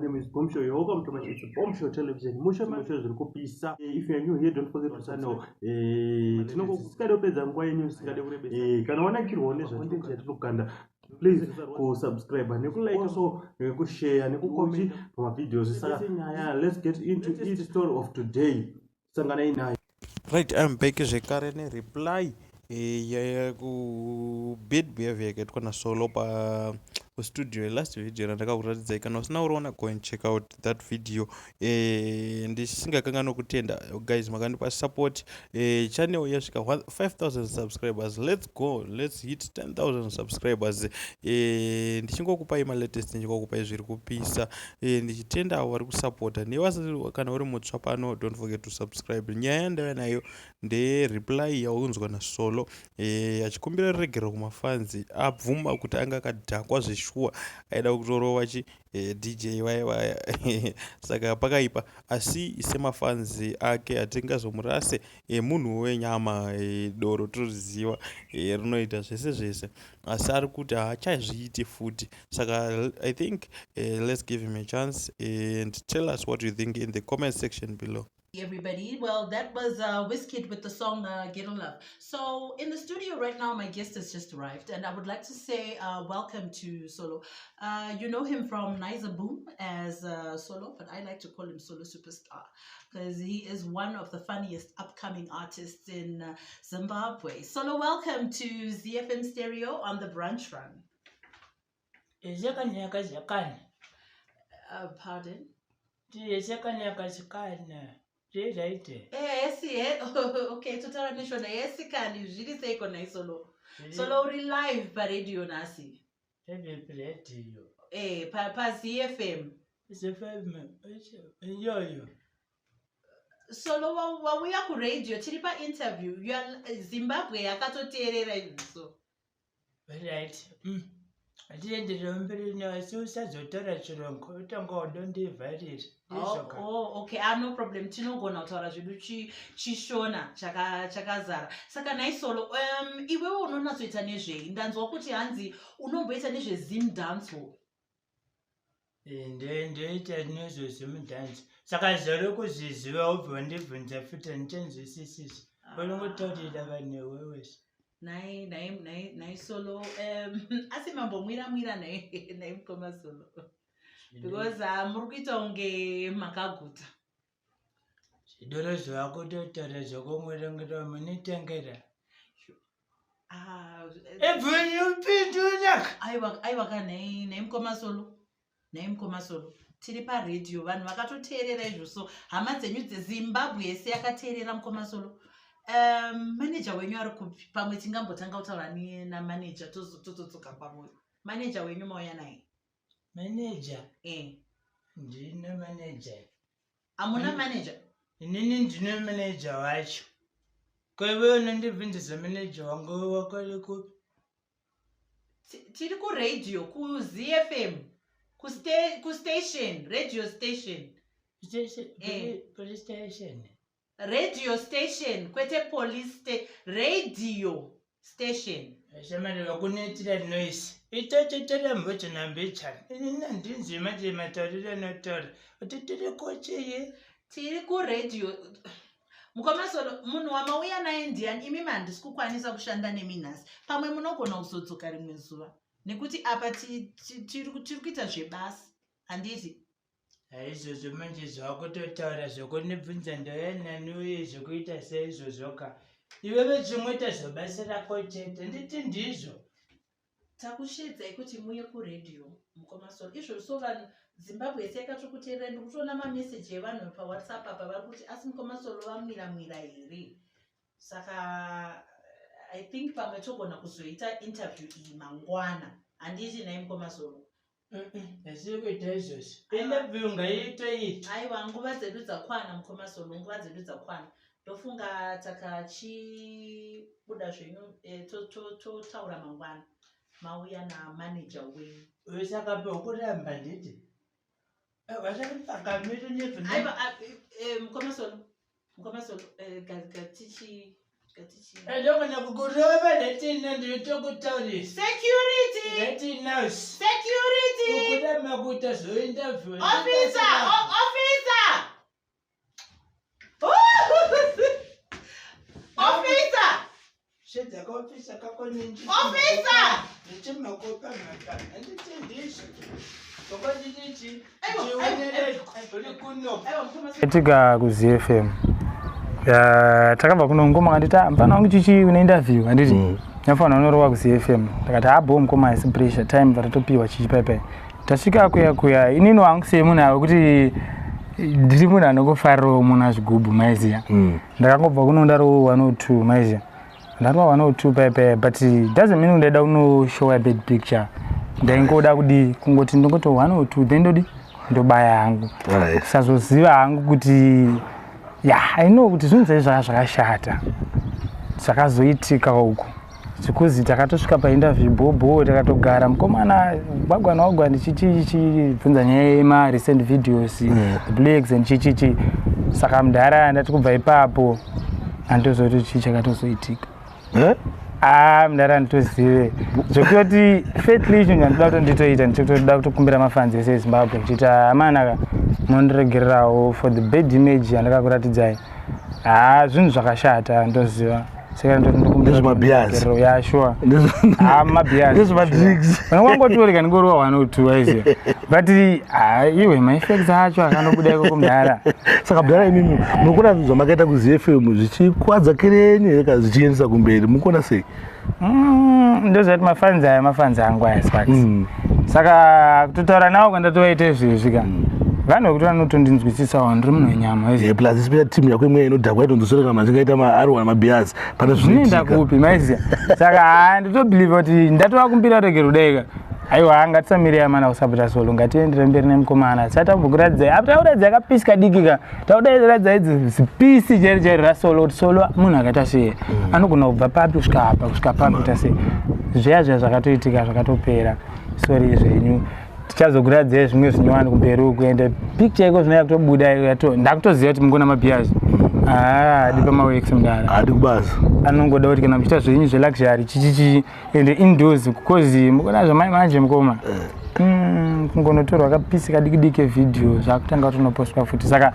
name is Bomb Show. You're welcome to my It's Bomb Show Television. Musho musho zviri kupisa. If you are new here, don't forget to channel. Tinongosingade kupedza nguva yenyu, singade kurebesa. Kana wanakirwawo nezvacontent yatinokanda, please kusubscribe, nekulike, also nekushare, nekucomment pamavideos. Saka nyaya, let's get into each story of today. Sanganai nayo. Right, I'm back zvekare nereply kubad behavior yakaitwa naSolo pa kustudio. Last video randakakuratidzai, kana usina kuriona, go and check out that video. Ndisingakanganwi kutenda guys makandipa support. Channel yasvika 5000 subscribers. Let's go, let's hit 10,000 subscribers. Ndichingokupai malatest, ndichingokupai zviri kupisa. Ndichitenda avo vari kusapota nevasati. Kana uri mutsva pano, don't forget to subscribe. Nyaya yandauya nayo ndereply yaunzwa naSolo achikumbira ruregerero kumafans. Abvuma kuti anga akadhakwa zveshuwa, aida kutorova chi DJ vaya vaya, saka pakaipa. Asi semafans ake hatingazomurase. Munhu wenyama, doro toriziva, rinoita zvese zvese, asi ari kuti haachazviiti futi. Saka I think let's give him a chance and tell us what you think in the comment section below. Everybody. Well, that was Wizkid with the song Ghetto Love. So, in the studio right now, my guest has just arrived, and I would like to say welcome to Solo. You know him from Nizer Boom as Solo, but I like to call him Solo Superstar because he is one of the funniest upcoming artists in Zimbabwe. Solo, welcome to ZFM Stereo on the Brunch Run. Zvakanaka, zvakana. Pardon? Zvakanaka, zvikana zviraite. Yes, yeah. Okay, totaura neshona. Yes, kani zviri seiko nhai, Solo? Solo, uri live paradio nhasi. Redio? Pa ZFM. ZFM iyoyo. Solo, wauya kuradio, tiri painterview. Zimbabwe yakatoteerera izvi so. Right, tienderere mberi, asi usazotaura chirungu, utanga wadondivharira. Ndizvoka. Oh, okay, ah, no problem, tinogona kutaura zvedu chishona chakazara. Saka nhai Solo, iwewe unonatsoita nezvei? Ndanzwa kuti hanzi unomboita nezveZim dancehall. Ndoita nezveZimdance, saka zvari kuzviziva ubva wandibvunza futi, handichanzwisisisi. Unongotaurira vanhu iwewese. Nhai, nhai, nhai, nhai Solo, asi mambomwira mwira nhai, nhai mukoma Solo? Because muri kuita kunge makaguta. Zvidoro zvakutotaura zvokumwirangira munitengera. Ah, ebvunupindura. Aiwa, aiwa ka, nhai, nhai mukoma Solo, nhai mukoma Solo, tiri paredhiyo, vanhu vakatoteerera izvo. So hama dzenyu dzeZimbabwe yese yakateerera. Mukoma Solo, maneja wenyu ari kupi? Pamwe tingambotanga kutaura namaneja, tozodzoka kwamuri. Maneja wenyu mauya naye? Maneja? Eh. Ndine maneja. Hamuna maneja? Inini ndine maneja wacho. Kwaive unondibvunzisa maneja wangu wakari kupi? Tiri kuradio, kuZFM, kustation, radio station. Eh. Police station? Radio station, kwete police radio station. Shamari, vakunoitira noise itototora mbochona mbichana. Inini handinzwi manje matauriro anotaura kuti tiri kochii. Tiri kuradio, mukoma Solo. Munhu wamauya naye ndiani? Imi handisi kukwanisa kushanda nemi nhasi. Pamwe munogona kuzodzoka rimwe zuva, nekuti apa tiri kuita zvebasa, handiti? Haizvozvo manje zvakutotaura zvokundibvunza ndauya nani uye zvokuita seizvozvoka. Iwewe chimwita zvobasa rako chete, nditi ndizvo. Takushedzai kuti muye kuredhiyo, mukoma Solo. Izvozvo so vanhu, Zimbabwe yese yakatokuteerera. Ndiri kutoona mameseji evanhu paWhatsApp apa, vari kuti, "Asi mukoma Solo vamwiramwira here?" Saka I think pamwe togona kuzoita interview iyi mangwana, handiti nhai mukoma Solo? Hasiri kuita izvozvo, interview ngaiitoitwa. Aiwa, nguva dzedu dzakwana, mukoma Solo, nguva dzedu dzakwana. Ndofunga takachibuda zvenyu, totaura mangwana mauya namaneja wenyu. Saka pekuramba nditi vasaripakamiri. Aiwa, mukoma Solo, mukoma Solo, Zvikati chii? Ndogona kukurova netina ndinotokutaurisa. Security! Netinas. Security! Ukuramba kuita zvointerview. Officer! Officer! Officer! Shedza kako nenji. Officer! Ndichimakopa mhaka. Handiti ndizvo. Kwakanditichi. Aiwa, Chionere aiwa, aiwa. uri kuno. Aiwa, mukoma. Itika kuZFM. Takabva kuno mukoma akanditi, "Ah, mfana wangu chichi une interview handiti nafana unorova kuZFM." Ndakati abo mukoma, haisi pressure time vatatopiwa chichi paipai. Tasvika kuya kuya, inini wangu semunhu avo kuti ndiri munhu anongofarirawo munhu azvigubhu maiziya. Ndakangobva kuno ndarowo 102 maiziya, ndarova 102 paipai, but doesn't mean ndaida kunoshow a bad picture. Ndaingoda kudi kungoti ndongoti 102 then ndodi ndobaya hangu. Kusazoziva hangu kuti ya, I know kuti zvinhu zvaizvo zvaka zvakashata zvakazoitika uku, zvikuzi takatosvika painterview bhobho, takatogara mukomana wagwana wagwana chichichibvunza nyaya yemarecent videos, the blacks and chichichi. Saka mudhara ndati kubva ipapo handitozoti chii chakatozoitika. Eh? Ah, mudhara, handitozive zvekutoti fately chinhu chandinoda kuti nditoita, ndichitoda kutokumbira mafans ese eZimbabwe ndichiti, amanaka, munondiregererawo for the bad image yandakakuratidzai. Ha, zvinhu zvakashata ndoziva, saka ndoti ndikumbira Ndezvemabias. ya, sure. Ah, mabias. Ndezvemadrinks. Vanongwangotoreka ndingorova 102 aiziva, but ha, iwe maeffects acho akandobuda ikoko mudhara. Saka mudhara, imimi munokuona zvamakaita kuZFM zvichikwadza kerenyu here kana zvichiendesa kumberi? Mukuona sei? Ndozvati mafans aya, mafans angu aya, Sparks. Saka kutotaura nawo kwandatovaita izvezvi ka, vanhu vekuti vanotondinzwisisawo, ndiri munhu wenyama aiziva. Eh, plus especially team yako imwe inodhakwa itonzosora kana machingaita maarwa nemabias pane Zvinoenda zvinoitika. kupi maiziya. Saka ha, nditobelieve kuti ndatovakumbira regero daika. Aiwa, ngatisamirei amana kusapota Solo, ngatiendere mberi nemukomana. Satambokuratidzai apa, takuratidzai kapisi kadiki ka, takudaratidzai zipisi chairo chairo raSolo, kuti Solo munhu akaita sei, anogona kubva papi kusvika apa, kusvika papi, kuita sei. Zviya zviya zvakatoitika zvakatopera, sorry zvenyu. Tichazokuratidzai zvimwe zvinyowani kumberi uku, ende picture iko zvinoya kutobuda ndakutoziva kuti mungona mabhias adi pamaworks mudara. Hadi kubasa. Anongoda kuti kana muchiita zvenyu zveluxury chichichi ende indoors, because mukuona zvamai manje mukoma, kungonotorwa kapisi kadiki diki evhidhiyo zvakutanga kutonopostwa futi, saka